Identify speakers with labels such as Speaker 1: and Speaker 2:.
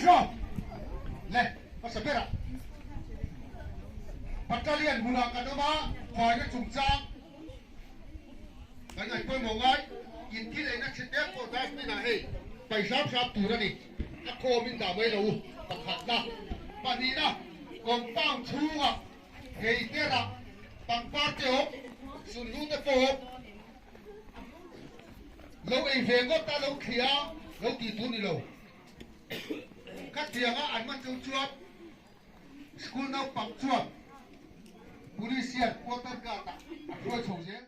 Speaker 1: Sawm le hmasa berah Battalion hmunah kan awm a, faina chungchang kan ngaih pawimawh ngai, inthil eina chhe tek pawh dustbin ah hei paih hram hram tur a ni, a khawmin dah mai lo u, pakhatna, pahnihna, compound chhungah thei te rah, pangpar te awm, sunhlu te pawh awm, lo ei ve ngawt a, lo thliah a, lo tih tur ni lo. Khatianga an man chu chuan school naupang chuan police hian quarter guard ah a hruai chho zel.